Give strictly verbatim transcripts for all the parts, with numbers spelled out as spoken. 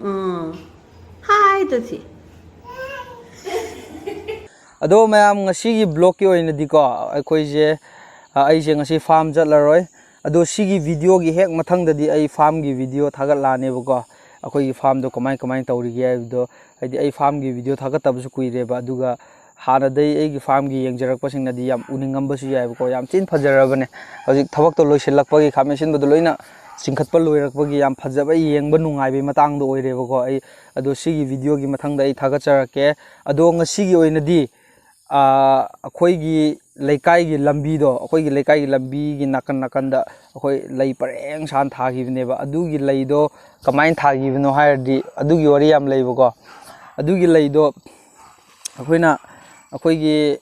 ꯎꯝ꯫ ꯍꯥꯏꯗꯨꯗꯤ꯫ ꯑꯗꯣ ꯃꯌꯥꯝ, ꯉꯁꯤꯒꯤ vlogꯀꯤ ꯑꯣꯏꯅꯗꯤꯀꯣ, ꯑꯩꯈꯣꯏꯁꯦ, ꯑ, ꯑꯩꯁꯦ ꯉꯁꯤ farm ꯆꯠꯂꯔꯣꯏ꯫ ꯑꯗꯣ ꯁꯤꯒꯤ videoꯒꯤ ꯍꯦꯛ ꯃꯊꯪꯗꯗꯤ ꯑꯩ farmꯒꯤ video ꯊꯥꯒꯠꯂꯛꯑꯅꯦꯕꯀꯣ꯫ ꯑꯩꯈꯣꯏꯒꯤ farmꯗꯣ ꯀꯃꯥꯏ ꯀꯃꯥꯏ ꯇꯧꯔꯤꯒꯦ ꯍꯥꯏꯕꯗꯣ, ꯍꯥꯏꯗꯤ ꯑꯩ farmꯒꯤ video ꯊꯥꯒꯠꯇꯕꯁꯨ ꯀꯨꯏꯔꯦꯕ꯫ ꯑꯗꯨꯒ ꯍꯥꯟꯅꯗꯩ ꯑꯩꯒꯤ farmꯒꯤ ꯌꯦꯡꯖꯔꯛꯄꯁꯤꯡꯅꯗꯤ ꯌꯥꯝ ꯎꯅꯤꯡꯉꯝꯕꯁꯨ ꯌꯥꯏꯕꯀꯣ꯫ ꯌꯥꯝ ꯊꯤꯅ ꯐꯖꯔꯕꯅꯦ꯫ ꯍꯧꯖꯤꯛ ꯊꯕꯛꯇꯣ ꯂꯣꯏꯁꯤꯜꯂꯛꯄꯒꯤ, ꯈꯥꯃꯦꯟ ꯑꯁꯤꯟꯕꯗꯣ ꯂꯣꯏꯅ ꯆꯤꯡꯈꯠꯄ ꯂꯣꯏꯔꯛꯄꯒꯤ ꯌꯥꯝ ꯐꯖꯕ, ꯌꯦꯡꯕ ꯅꯨꯡꯉꯥꯏꯕꯒꯤ ꯃꯇꯥꯡꯗꯣ ꯑꯣꯏꯔꯦꯕꯀꯣ꯫ ꯑꯩ, ꯑꯗꯣ ꯁꯤꯒꯤ videoꯒꯤ ꯃꯊꯪꯗ ꯑꯩ ꯊꯥꯒꯠꯆꯔꯛꯀꯦ꯫ ꯑꯗꯣ ꯉꯁꯤꯒꯤ ꯑꯣꯏꯅꯗꯤ, ꯑꯥ, ꯑꯩꯈꯣꯏꯒꯤ ꯂꯩꯀꯥꯏꯒꯤ ꯂꯝꯕꯤꯗꯣ, ꯑꯩꯈꯣꯏꯒꯤ ꯂꯩꯀꯥꯏꯒꯤ ꯂꯝꯕꯤꯒꯤ ꯅꯥꯀꯟ ꯅꯥꯀꯟꯗ ꯑꯩꯈꯣꯏ ꯂꯩ ꯄꯔꯦꯡ ꯁꯥꯟ ꯊꯥꯈꯤꯕꯅꯦꯕ꯫ ꯑꯗꯨꯒꯤ ꯂꯩꯗꯣ ꯀꯃꯥꯏꯅ ꯊꯥꯈꯤꯕꯅꯣ ꯍꯥꯏꯔꯗꯤ, ꯑꯗꯨꯒꯤ ꯋꯥꯔꯤ ꯌꯥꯝ ꯂꯩꯕꯀꯣ꯫ ꯑꯗꯨꯒꯤ ꯂꯩꯗꯣ ꯑꯩꯈꯣꯏꯅ, ꯑꯩꯈꯣꯏꯒꯤ,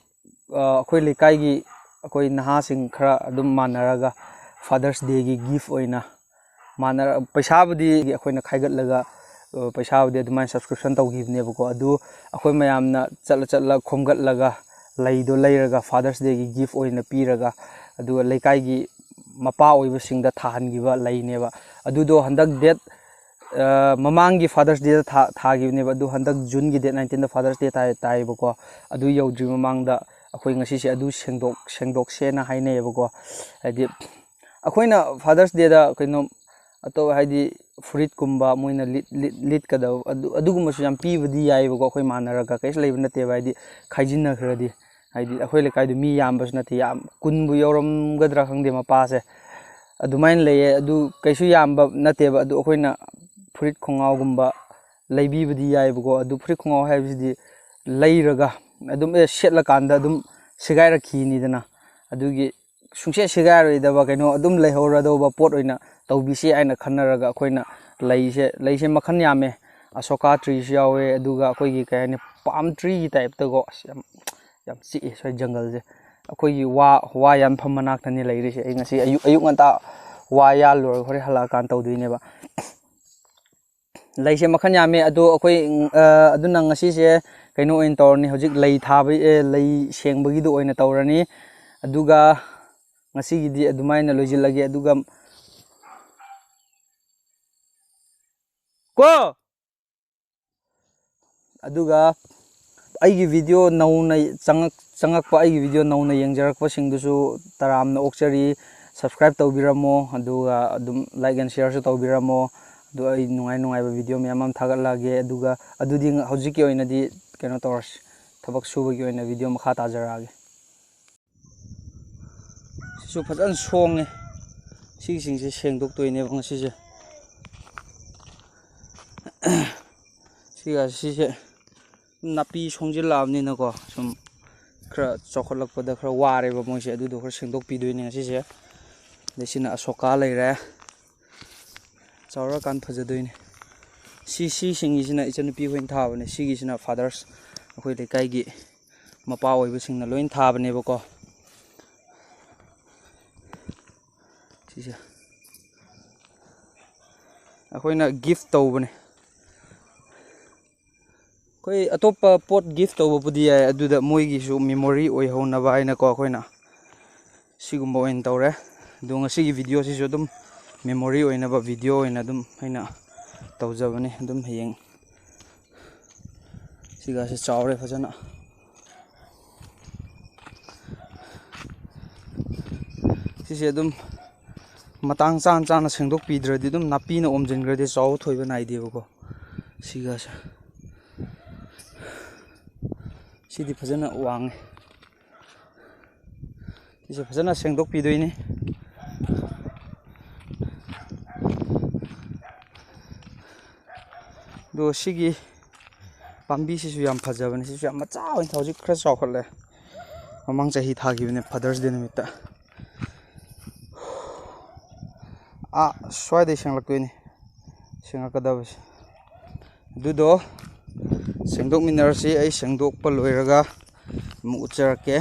ꯑ, ꯑꯩꯈꯣꯏ ꯂꯩꯀꯥꯏꯒꯤ ꯑꯩꯈꯣꯏ ꯅꯍꯥꯁꯤꯡ ꯈꯔ ꯑꯗꯨꯝ ꯃꯥꯟꯅꯔꯒ Father's Dayꯒꯤ gift ꯑꯣꯏꯅ ꯃꯥꯟꯅꯔ-, ꯄꯩꯁꯥꯕꯨꯗꯤ ꯑꯩꯈꯣꯏꯅ ꯈꯥꯏꯒꯠꯂꯒ, ꯑ, ꯄꯩꯁꯥꯕꯨꯗꯤ ꯑꯗꯨꯃꯥꯏꯅ subscription ꯇꯧꯈꯤꯕꯅꯦꯕꯀꯣ꯫ ꯑꯗꯨ ꯑꯩꯈꯣꯏ ꯃꯌꯥꯝꯅ ꯆꯠꯂ ꯆꯠꯂ ꯈꯣꯝꯒꯠꯂꯒ ꯂꯩꯗꯣ ꯂꯩꯔꯒ Father's Dayꯒꯤ gift ꯑꯣꯏꯅ ꯄꯤꯔꯒ, ꯑꯗꯨꯒ ꯂꯩꯀꯥꯏꯒꯤ ꯃꯄꯥ ꯑꯣꯏꯕꯁꯤꯡꯗ ꯊꯥꯍꯟꯈꯤꯕ ꯂꯩꯅꯦꯕ꯫ ꯑꯗꯨꯗꯣ ꯍꯟꯗꯛ date, ꯑ, ꯃꯃꯥꯡꯒꯤ Father's Dayꯗ ꯊꯥ-, ꯊꯥꯈꯤꯕꯅꯦꯕ꯫ ꯑꯗꯨ ꯍꯟꯗꯛ Juneꯒꯤ date nineteenꯗ Father's Day ꯇꯥꯏ-, ꯇꯥꯏꯌꯦꯕꯀꯣ꯫ ꯑꯗꯨ ꯌꯧꯗ꯭ꯔꯤ ꯃꯃꯥꯡꯗ ꯑꯩꯈꯣꯏ ꯉꯁꯤꯁꯦ ꯑꯗꯨ ꯁꯦꯡꯗꯣꯛ-, ꯁꯦꯡꯗꯣꯛꯁꯦꯅ ꯍꯥꯏꯅꯩꯌꯦꯕꯀꯣ꯫ ꯍꯥꯏꯗꯤ ꯑꯩꯈꯣꯏꯅ Father's Dayꯗ ꯀꯩꯅꯣ ꯑꯇꯣꯞꯄ, ꯍꯥꯏꯗꯤ ꯐꯨꯔꯤꯠꯀꯨꯝꯕ ꯃꯣꯏꯅ ꯂꯤꯠ-, ꯂꯤꯠ-, ꯂꯤꯠꯀꯗꯕ ꯑꯗꯨ, ꯑꯗꯨꯒꯨꯝꯕꯁꯨ ꯌꯥꯝ ꯄꯤꯕꯗꯤ ꯌꯥꯏꯌꯦꯕꯀꯣ꯫ ꯑꯩꯈꯣꯏ ꯃꯥꯟꯅꯔꯒ ꯀꯩꯁꯨ ꯂꯩꯕ ꯅꯠꯇꯦꯕ꯫ ꯍꯥꯏꯗꯤ ꯈꯥꯏꯖꯤꯟꯅꯈ꯭ꯔꯗꯤ, ꯍꯥꯏꯗꯤ ꯑꯩꯈꯣꯏ ꯂꯩꯀꯥꯏꯗꯨ ꯃꯤ ꯌꯥꯝꯕꯁꯨ ꯅꯠꯇꯦ, ꯌꯥꯝ ꯀꯨꯟꯕꯨ ꯌꯧꯔꯝꯒꯗ꯭ꯔꯥ ꯈꯪꯗꯦ ꯃꯄꯥꯁꯦ꯫ ꯑꯗꯨꯃꯥꯏꯅ ꯂꯩꯌꯦ꯫ ꯑꯗꯨ ꯀꯩꯁꯨ ꯌꯥꯝꯕ ꯅꯠꯇꯦꯕ꯫ ꯑꯗꯨ ꯑꯩꯈꯣꯏꯅ ꯐꯨꯔꯤꯠ ꯈꯣꯡꯒ꯭ꯔꯥꯎꯒꯨꯝꯕ ꯂꯩꯕꯤꯕꯗꯤ ꯌꯥꯏꯌꯦꯕꯀꯣ꯫ ꯑꯗꯨ ꯐꯨꯔꯤꯠ ꯈꯣꯡꯒ꯭ꯔꯥꯎ ꯍꯥꯏꯕꯁꯤꯗꯤ ꯂꯩꯔꯒ ꯑꯗꯨꯝ, ꯑꯦ, ꯁꯦꯠꯂꯀꯥꯟꯗ ꯑꯗꯨꯝ ꯁꯦꯒꯥꯏꯔꯛꯈꯤꯅꯤꯗꯅ꯫ ꯑꯗꯨꯒꯤ ꯁꯨꯡꯁꯦꯠ ꯁꯦꯒꯥꯏꯔꯣꯏꯗꯕ ꯀꯩꯅꯣ ꯑꯗꯨꯝ ꯂꯩꯍꯧꯔꯗꯧꯕ ꯄꯣꯠ ꯑꯣꯏꯅ ꯇꯧꯕꯤꯁꯤ ꯍꯥꯏꯅ ꯈꯟꯅꯔꯒ ꯑꯩꯈꯣꯏꯅ ꯂꯩꯁꯦ, ꯂꯩꯁꯦ ꯃꯈꯜ ꯌꯥꯝꯃꯦ꯫ ꯑꯁꯣꯀꯥ treeꯁꯨ ꯌꯥꯎꯋꯦ, ꯑꯗꯨꯒ ꯑꯩꯈꯣꯏꯒꯤ ꯀꯩ ꯍꯥꯏꯅꯤ, palm treeꯒꯤ typeꯇꯀꯣ꯫ ꯑꯁ, ꯌꯥꯝ, ꯌꯥꯝ ꯆꯤꯛꯑꯦ ꯁ꯭ꯋꯥꯏ ꯖꯪꯒꯜꯁꯦ꯫ ꯑꯩꯈꯣꯏꯒꯤ ꯋꯥ, ꯋꯥ ꯌꯥꯟꯐꯝ ꯃꯅꯥꯛꯇꯅꯤ ꯂꯩꯔꯤꯁꯦ꯫ ꯑꯩ ꯉꯁꯤ ꯑꯌꯨꯛ, ꯑꯌꯨꯛ ꯉꯟꯇꯥ ꯋꯥ ꯌꯥꯜꯂꯨꯔꯒ ꯍꯣꯔꯦꯟ ꯍꯜꯂꯛꯑꯀꯥꯟꯗ ꯇꯧꯗꯣꯏꯅꯦꯕ꯫ ꯂꯩꯁꯦ ꯃꯈꯜ ꯌꯥꯝꯃꯦ꯫ ꯑꯗꯣ ꯑꯩꯈꯣꯏ, ꯑ, ꯑꯗꯨꯅ ꯉꯁꯤꯁꯦ ꯀꯩꯅꯣ ꯑꯣꯏꯅ ꯇꯧꯔꯅꯤ꯫ ꯍꯧꯖꯤꯛ ꯂꯩ ꯊꯥꯕ, ꯑꯦ, ꯂꯩ ꯁꯦꯡꯕꯒꯤꯗꯣ ꯑꯣꯏꯅ ꯇꯧꯔꯅꯤ꯫ ꯑꯗꯨꯒ ꯉꯁꯤꯒꯤꯗꯤ ꯑꯗꯨꯃꯥꯏꯅ ꯂꯣꯏꯁꯤꯜꯂꯒꯦ꯫ ꯑꯗꯨꯒ ꯀꯣ ꯑꯗꯨꯒ ꯑꯩꯒꯤ video ꯅꯧꯅ ꯆꯪꯉꯛ-, ꯆꯪꯉꯛꯄ, ꯑꯩꯒꯤ video ꯅꯧꯅ ꯌꯦꯡꯖꯔꯛꯄꯁꯤꯡꯗꯨꯁꯨ ꯇꯔꯥꯝꯅ ꯑꯣꯛꯆꯔꯤ꯫ Subscribe ꯇꯧꯕꯤꯔꯝꯃꯣ, ꯑꯗꯨꯒ ꯑꯗꯨꯝ like and shareꯁꯨ ꯇꯧꯕꯤꯔꯝꯃꯣ꯫ ꯑꯗꯨ ꯑꯩ ꯅꯨꯡꯉꯥꯏ ꯅꯨꯡꯉꯥꯏꯕ video ꯃꯌꯥꯝ ꯑꯃ ꯊꯥꯒꯠꯂꯛꯑꯒꯦ꯫ ꯑꯗꯨꯒ ꯑꯗꯨꯗꯤ ꯍꯧꯖꯤꯛꯀꯤ ꯑꯣꯏꯅꯗꯤ ꯀꯩꯅꯣ ꯇꯧꯔꯁꯤ, ꯊꯕꯛ ꯁꯨꯕꯒꯤ ꯑꯣꯏꯅ video ꯃꯈꯥ ꯇꯥꯖꯔꯛꯑꯒꯦ꯫ ꯁꯤꯁꯨ ꯐꯖꯅ ꯁꯣꯡꯉꯦ꯫ ꯁꯤꯁꯤꯡꯁꯦ ꯁꯦꯡꯗꯣꯛꯇꯣꯏꯅꯦꯕ ꯉꯁꯤꯁꯦ꯫ ꯁꯤꯒ ꯁꯤꯁꯦ ꯅꯥꯄꯤ ꯁꯣꯡꯖꯤꯜꯂꯛꯑꯕꯅꯤꯅꯀꯣ, ꯁꯨꯝ ꯈꯔ ꯆꯥꯎꯈꯠꯂꯛꯄꯗ ꯈꯔ ꯋꯥꯔꯦꯕ ꯃꯣꯏꯁꯦ꯫ ꯑꯗꯨꯗꯣ ꯈꯔ ꯁꯦꯡꯗꯣꯛꯄꯤꯗꯣꯏꯅꯦ ꯉꯁꯤꯁꯦ꯫ ꯑꯗꯩ ꯁꯤꯅ ꯑꯁꯣꯀꯥ ꯂꯩꯔꯦ꯫ ꯆꯥꯎꯔꯀꯥꯟ ꯐꯖꯗꯣꯏꯅꯦ꯫ ꯁꯤ, ꯁꯤꯁꯤꯡꯒꯤꯁꯤꯅ ꯏꯆꯟꯅꯨꯄꯤ ꯍꯣꯏꯅ ꯊꯥꯕꯅꯦ꯫ ꯁꯤꯒꯤꯁꯤꯅ fathers, ꯑꯩꯈꯣꯏ ꯂꯩꯀꯥꯏꯒꯤ ꯃꯄꯥ ꯑꯣꯏꯕꯁꯤꯡꯅ ꯂꯣꯏ ꯊꯥꯕꯅꯦꯕꯀꯣ꯫ ꯁꯤꯁꯦ ꯑꯩꯈꯣꯏꯅ gift ꯇꯧꯕꯅꯦ꯫ ꯑꯩꯈꯣꯏ ꯑꯇꯣꯞꯄ ꯄꯣꯠ gift ꯇꯧꯕꯕꯨꯗꯤ ꯌꯥꯏ, ꯑꯗꯨꯗ ꯃꯣꯏꯒꯤꯁꯨ memory ꯑꯣꯏꯍꯧꯅꯕ ꯍꯥꯏꯅꯀꯣ, ꯑꯩꯈꯣꯏꯅ ꯁꯤꯒꯨꯝꯕ ꯑꯣꯏꯅ ꯇꯧꯔꯦ꯫ ꯑꯗꯣ ꯉꯁꯤꯒꯤ videoꯁꯤꯁꯨ ꯑꯗꯨꯝ memory ꯑꯣꯏꯅꯕ video ꯑꯣꯏꯅ ꯑꯗꯨꯝ ꯑꯩꯅ ꯇꯧꯖꯕꯅꯤ꯫ ꯑꯗꯨꯝ ꯍꯌꯦꯡ ꯁꯤꯒꯁꯦ ꯆꯥꯎꯔꯦ ꯐꯖꯅ꯫ ꯁꯤꯁꯦ ꯑꯗꯨꯝ ꯃꯇꯥꯡ ꯆꯥꯅ ꯆꯥꯅ ꯁꯦꯡꯗꯣꯛꯄꯤꯗ꯭ꯔꯗꯤ ꯑꯗꯨꯝ ꯅꯥꯄꯤꯅ ꯑꯣꯝꯁꯤꯟꯈ꯭ꯔꯗꯤ ꯆꯥꯎꯕ ꯊꯣꯏꯕ ꯅꯥꯏꯗꯦꯕꯀꯣ꯫ ꯁꯤꯒꯁꯦ, ꯁꯤꯗꯤ ꯐꯖꯅ ꯋꯥꯡꯉꯦ꯫ ꯁꯤꯁꯦ ꯐꯖꯅ ꯁꯦꯡꯗꯣꯛꯄꯤꯗꯣꯏꯅꯤ꯫ ꯑꯗꯣ ꯁꯤꯒꯤ ꯄꯥꯝꯕꯤꯁꯤꯁꯨ ꯌꯥꯝ ꯐꯖꯕꯅꯤ꯫ ꯁꯤꯁꯨ ꯌꯥꯝ ꯃꯆꯥ ꯑꯣꯏꯅ ꯍꯧꯖꯤꯛ ꯈꯔ ꯆꯥꯎꯈꯠꯂꯦ꯫ ꯃꯃꯥꯡ ꯆꯍꯤ ꯊꯥꯈꯤꯕꯅꯦ Father's Day ꯅꯨꯃꯤꯠꯇ꯫ ꯑꯥ, ꯁ꯭ꯋꯥꯏꯗꯩ ꯁꯦꯡꯂꯛꯇꯣꯏꯅꯤ, ꯁꯦꯡꯉꯛꯀꯗꯕꯁꯦ꯫ ꯑꯗꯨꯗꯣ ꯁꯦꯡꯗꯣꯛꯃꯤꯟꯅꯔꯁꯤ꯫ ꯑꯩ ꯁꯦꯡꯗꯣꯛꯄ ꯂꯣꯏꯔꯒ ꯑꯃꯨꯛ ꯎꯠꯆꯔꯛꯀꯦ꯫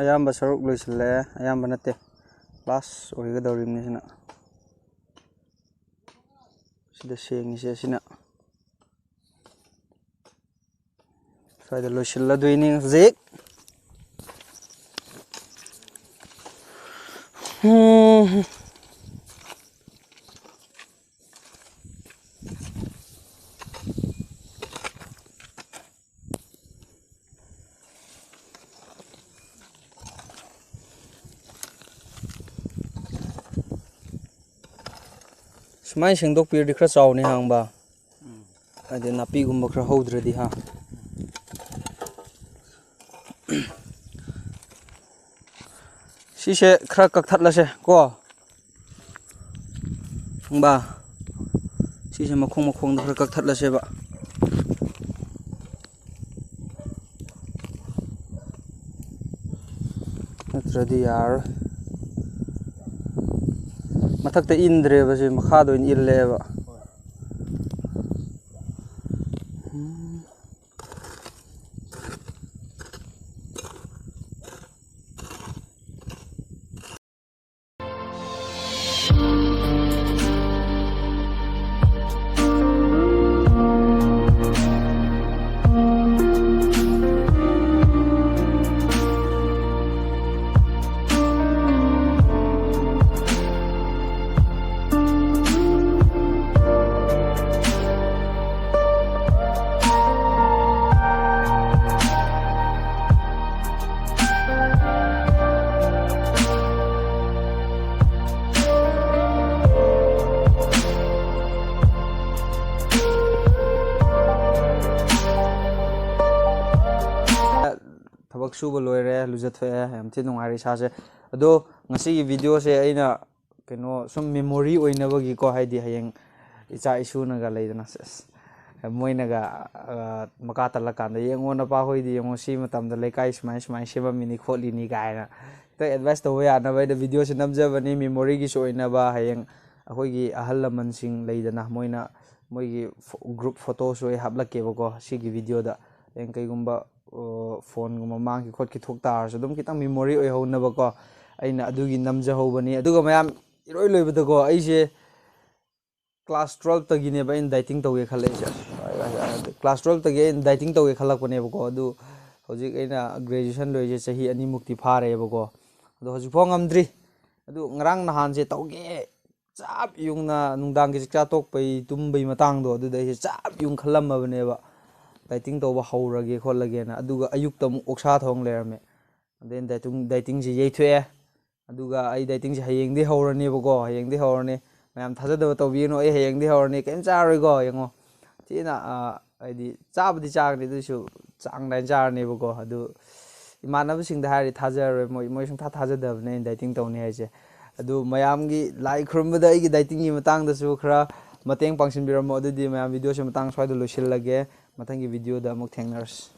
ꯑꯌꯥꯝꯕ ꯁꯔꯨꯛ ꯂꯣꯏꯁꯤꯜꯂꯦ꯫ ꯑꯌꯥꯝꯕ ꯅꯠꯇꯦ, ꯂꯥꯁ ꯑꯣꯏꯒꯗꯧꯔꯤꯕꯅꯤ ꯁꯤꯅ꯫ ꯁꯤꯗ ꯁꯦꯡꯉꯤꯁꯦ ꯑꯁꯤꯅ꯫ ꯁ꯭ꯋꯥꯏꯗ ꯂꯣꯏꯁꯤꯜꯂꯗꯣꯏꯅꯤ ꯍꯧꯖꯤꯛ꯫ ꯎꯝ꯫ ꯁꯨꯃꯥꯏꯅ ꯁꯦꯡꯗꯣꯛꯄꯤꯔꯗꯤ ꯈꯔ ꯆꯥꯎꯅꯤ ꯍꯥꯡꯕ꯫ ꯎꯝ꯫ ꯍꯥꯏꯗꯤ ꯅꯥꯄꯤꯒꯨꯝꯕ ꯈꯔ ꯍꯧꯗ꯭ꯔꯗꯤ ꯍꯥ꯫ ꯁꯤꯁꯦ ꯈꯔ ꯀꯛꯊꯠꯂꯁꯦ ꯀꯣ꯫ ꯈꯪꯕ? ꯁꯤꯁꯦ ꯃꯈꯣꯡ ꯃꯈꯣꯡꯗ ꯈꯔ ꯀꯛꯊꯠꯂꯁꯦꯕ꯫ ꯅꯠꯇ꯭ꯔꯗꯤ ꯌꯥꯔꯔꯣꯏ꯫ ꯃꯊꯛꯇ ꯏꯟꯗ꯭ꯔꯦꯕ, ꯁꯤ ꯃꯈꯥꯗ ꯑꯣꯏꯅ ꯏꯜꯂꯦꯕ꯫ ꯊꯕꯛ ꯁꯨꯕ ꯂꯣꯏꯔꯦ, ꯂꯨꯖꯊꯣꯛꯑꯦ, ꯌꯥꯝ ꯊꯤ ꯅꯨꯡꯉꯥꯏꯔꯦ ꯏꯁꯥꯁꯦ꯫ ꯑꯗꯣ ꯉꯁꯤꯒꯤ ꯚꯤꯗꯤꯑꯣꯁꯦ ꯑꯩꯅ ꯀꯩꯅꯣ ꯁꯨꯝ ꯃꯦꯃꯣꯔꯤ ꯑꯣꯏꯅꯕꯒꯤꯀꯣ, ꯍꯥꯏꯗꯤ ꯍꯌꯦꯡ ꯏꯆꯥ ꯏꯁꯨꯅꯒ ꯂꯩꯗꯅ, ꯁꯦꯁ, ꯃꯣꯏꯅꯒ, ꯑ, ꯃꯀꯥ ꯇꯜꯂꯀꯥꯟꯗ, "ꯌꯦꯡꯉꯣ ꯅꯄꯥ ꯍꯣꯏꯗꯤ ꯌꯦꯡꯉꯣ ꯁꯤ ꯃꯇꯝꯗ ꯂꯩꯀꯥꯏ ꯁꯨꯃꯥꯏ ꯁꯨꯃꯥꯏ ꯁꯦꯝꯃꯝꯃꯤꯅꯤ ꯈꯣꯠꯂꯤꯅꯤ" ꯀꯥꯏꯅ ꯈꯤꯇꯪ ꯑꯦꯗꯚꯥꯏꯁ ꯇꯧꯕ ꯌꯥꯅꯕ ꯑꯩꯅ ꯚꯤꯗꯤꯑꯣꯁꯦ ꯅꯝꯖꯕꯅꯤ, ꯃꯦꯃꯣꯔꯤꯒꯤꯁꯨ ꯑꯣꯏꯅꯕ꯫ ꯍꯌꯦꯡ ꯑꯩꯈꯣꯏꯒꯤ ꯑꯍꯜ ꯂꯃꯟꯁꯤꯡ ꯂꯩꯗꯅ, ꯃꯣꯏꯅ ꯃꯣꯏꯒꯤ ꯐꯣ-, ꯒ꯭ꯔꯨꯞ ꯐꯣꯇꯣꯁꯨ ꯑꯩ ꯍꯥꯞꯂꯛꯀꯦꯕꯀꯣ ꯁꯤꯒꯤ ꯚꯤꯗꯤꯑꯣꯗ꯫ ꯍꯌꯦꯡ ꯀꯩꯒꯨꯝꯕ ꯐꯣꯟꯒꯨꯝꯕ ꯃꯥꯡꯈꯤ ꯈꯣꯠꯈꯤ ꯊꯣꯛ ꯇꯥꯔꯁꯨ ꯑꯗꯨꯝ ꯈꯤꯇꯪ ꯃꯦꯃꯣꯔꯤ ꯑꯣꯏꯍꯧꯅꯕꯀꯣ ꯑꯩꯅ ꯑꯗꯨꯒꯤ ꯅꯝꯖꯍꯧꯕꯅꯤ꯫ ꯑꯗꯨꯒ ꯃꯌꯥꯝ, ꯏꯔꯣꯏ ꯂꯣꯏꯕꯗꯀꯣ ꯑꯩꯁꯦ ꯀ꯭ꯂꯥꯁ ꯇꯨꯋꯦꯜꯞꯇꯒꯤꯅꯦꯕ ꯑꯩꯅ ꯗꯥꯏꯇꯤꯡ ꯇꯧꯒꯦ ꯈꯜꯂꯛꯏꯁꯦ꯫ ꯀ꯭ꯂꯥꯁ ꯇꯨꯋꯦꯜꯞꯇꯒꯤ ꯑꯩꯅ ꯗꯥꯏꯇꯤꯡ ꯇꯧꯒꯦ ꯈꯜꯂꯛꯄꯅꯦꯕꯀꯣ꯫ ꯑꯗꯨ ꯍꯧꯖꯤꯛ ꯑꯩꯅ ꯒ꯭ꯔꯦꯖꯨꯑꯦꯁꯟ ꯂꯣꯏꯔꯤꯁꯦ ꯆꯍꯤ ꯑꯅꯤꯃꯨꯛꯇꯤ ꯐꯥꯔꯦꯕꯀꯣ꯫ ꯑꯗꯣ ꯍꯧꯖꯤꯛꯐꯥꯎ ꯉꯝꯗ꯭ꯔꯤ꯫ ꯑꯗꯨ ꯉꯔꯥꯡ ꯅꯍꯥꯟꯁꯦ ꯇꯧꯒꯦ ꯆꯞ ꯌꯨꯡꯅ ꯅꯨꯡꯗꯥꯡꯒꯤ ꯆꯥꯛꯆꯥ ꯇꯣꯛꯄꯩ ꯇꯨꯝꯕꯩ ꯃꯇꯥꯡꯗꯣ ꯑꯗꯨꯗ ꯑꯩꯁꯦ ꯆꯞ ꯌꯨꯡ ꯈꯜꯂꯝꯃꯕꯅꯦꯕ, ꯗꯥꯏꯇꯤꯡ ꯇꯧꯕ ꯍꯧꯔꯒꯦ ꯈꯣꯠꯂꯒꯦꯅ꯫ ꯑꯗꯨꯒ ꯑꯌꯨꯛꯇ ꯑꯃꯨꯛ ꯑꯣꯛꯁꯥ ꯊꯣꯡ ꯂꯩꯔꯝꯃꯦ꯫ ꯑꯗꯩ ꯗꯥꯏꯇꯤꯡ ꯗꯥꯏꯇꯤꯡꯁꯦ ꯌꯩꯊꯣꯛꯑꯦ꯫ ꯑꯗꯨꯒ ꯑꯩ ꯗꯥꯏꯇꯤꯡꯁꯦ ꯍꯌꯦꯡꯗꯤ ꯍꯧꯔꯅꯦꯕꯀꯣ, ꯍꯌꯦꯡꯗꯤ ꯍꯧꯔꯅꯤ꯫ ꯃꯌꯥꯝ ꯊꯥꯖꯗꯕ ꯇꯧꯕꯤꯒꯅꯨ, ꯑꯩ ꯍꯌꯦꯡꯗꯤ ꯍꯧꯔꯅꯤ, ꯀꯔꯤꯝ ꯆꯥꯔꯣꯏꯀꯣ꯫ ꯌꯦꯡꯉꯣ, ꯊꯤꯅ, ꯑ, ꯍꯥꯏꯗꯤ ꯆꯥꯕꯨꯗꯤ ꯆꯥꯒꯅꯤ, ꯑꯗꯨꯏꯁꯨ ꯆꯥꯡ ꯅꯥꯏꯅ ꯆꯥꯔꯅꯦꯕꯀꯣ꯫ ꯑꯗꯨ ꯏꯃꯥꯟꯅꯕꯁꯤꯡꯗ ꯍꯥꯏꯔꯗꯤ ꯊꯥꯖꯔꯔꯣꯏ, ꯃꯣꯏ ꯃꯣꯏ ꯁꯨꯡꯊꯥ ꯊꯥꯖꯗꯕꯅꯦ ꯑꯩꯅ ꯗꯥꯏꯇꯤꯡ ꯇꯧꯅꯤ ꯍꯥꯏꯁꯦ꯫ ꯑꯗꯨ ꯃꯌꯥꯝꯒꯤ ꯂꯥꯏ ꯈꯨꯔꯨꯝꯕꯗ ꯑꯩꯒꯤ ꯗꯥꯏꯇꯤꯡꯒꯤ ꯃꯇꯥꯡꯗꯁꯨ ꯈꯔ ꯃꯇꯦꯡ ꯄꯥꯡꯁꯤꯟꯕꯤꯔꯝꯃꯣ꯫ ꯑꯗꯨꯗꯤ ꯃꯌꯥꯝ, ꯚꯤꯗꯤꯑꯣꯁꯤ ꯃꯇꯥꯡ ꯁ꯭ꯋꯥꯏꯗ ꯂꯣꯏꯁꯤꯜꯂꯒꯦ, ꯃꯊꯪꯒꯤ ꯚꯤꯗꯤꯑꯣꯗ ꯑꯃꯨꯛ ꯊꯦꯡꯅꯔꯁꯤ꯫